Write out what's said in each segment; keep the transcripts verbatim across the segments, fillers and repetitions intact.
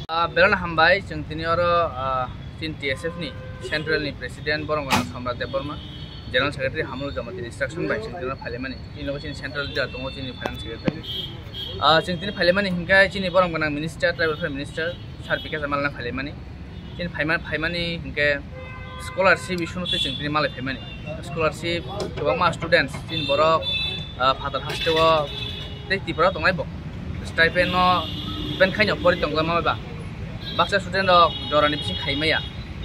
Ah, belai hambai, chwng tini oro, ah, chini T S F ni central ni president borok gana Samrat Debbarma, general secretary Hamul Jamatia instruction bai chwng tini oro phailaimani. Chini logo chini central leader tongo, chini finance secretary. Ah, chwng tini phailaimani hinkhe chini borok gana minister, tribal welfare minister, sir Bikash Malana phailaimani. Chini phaima-, phaimani hinkhe scholarship issue no tei chwng tini malai phaimani. Scholarship kwbangma students chini borok, ah, phatar hasteo tei Tripura tongnai bo. Stipend no depend khaino pori tongma ba. Baksa student rok jorani bising khaimaya.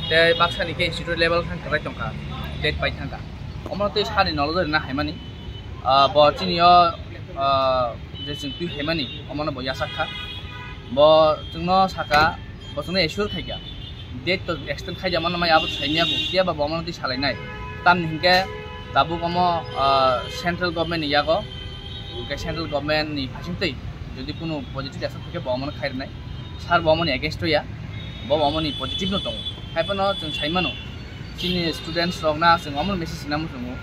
Tei baksa ni khe institute level thang kwrwi tongkha. Date pai thangkha. Omo tei sani knowledge rina haimani. Ah, bo chini o, ah, je chwng twi haimani, omono bo yasak kha. Bo chwngno saka, bo chwngno assure khaikha. Date to extend khaijak mano mai abo saimya bo, phiya ba bo omono twi salainai. Tamni hinkhe tabuk omo, ah, central government ni yago, hinkhe central government ni hasingtwi jodi kunu positive action thangkhe bo omono khairwnai. Sir bo omoni against o ya, bo omoni positive no tongo. Haiphano chwng saimano, chini students rok na chwng omo message sinamo chwngo,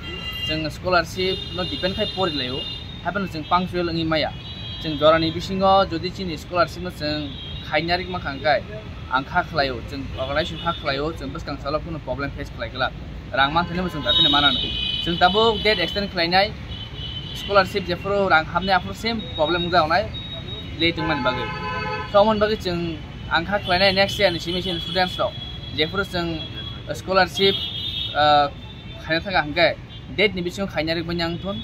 chwng scholarship no depend khai pori laio, haiphano chwng punctual wngwi maya. Chwng jorani bisingo jodi chini scholarship no chwng khaina rik mankha hwnkhe, ang kha khlaio, chwng organization kha khlaio, chwng bwskang salo kunu problem face khlai glak. Rang manthani bo chwng tatini manano. Chwng tabuk date extend khlainai, scholarship jephuru rang hamnai aphuru same problem wngjaknai, late wngmani bagwi. So, omoni bagwi chwng ang kha khlainai next year ni simi simi students rok, jephuru chwng scholarship, ah, khaina thangkha hwnkhe date ni bisingo khaina rikmani ang thun.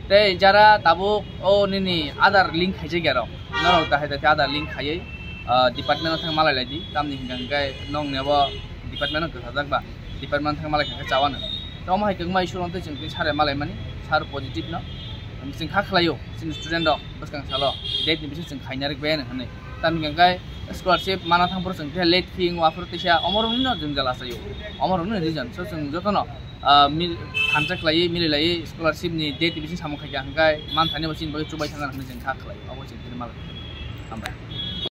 Tei jara tabuk o nini Aadhaar link khaijakya rok, norok dahai dahai Aadhaar link khaiwi, ah, department o thang malai lai di, tamni hwnkha hwnkhe nong nebo department o kwchajak ba, department thang malai kha khe chawano. Tei omo hai kwbangma issue rok tei chwng tei sir malai mani, sir positive no. Chwng kha khlaio, chini student rok bwskang salo date ni bisingo chwng khaina rikbai ano hwnwi. Tamni hwnkhe scholarship mana thang phuru chwng khe late fee wngo, aphuru teisa omo rokni no jwngjal achaio, omo rokni reason. So chwng jotono, ah, mil-, thansa khlaiwi, mililaiwi scholarship ni date ni bisingo samung khaikha hwnkhe manthani bo chini bagwi chubai thangna hwnwi chwng kha khlaio, obo chwng tini malai. Hambai.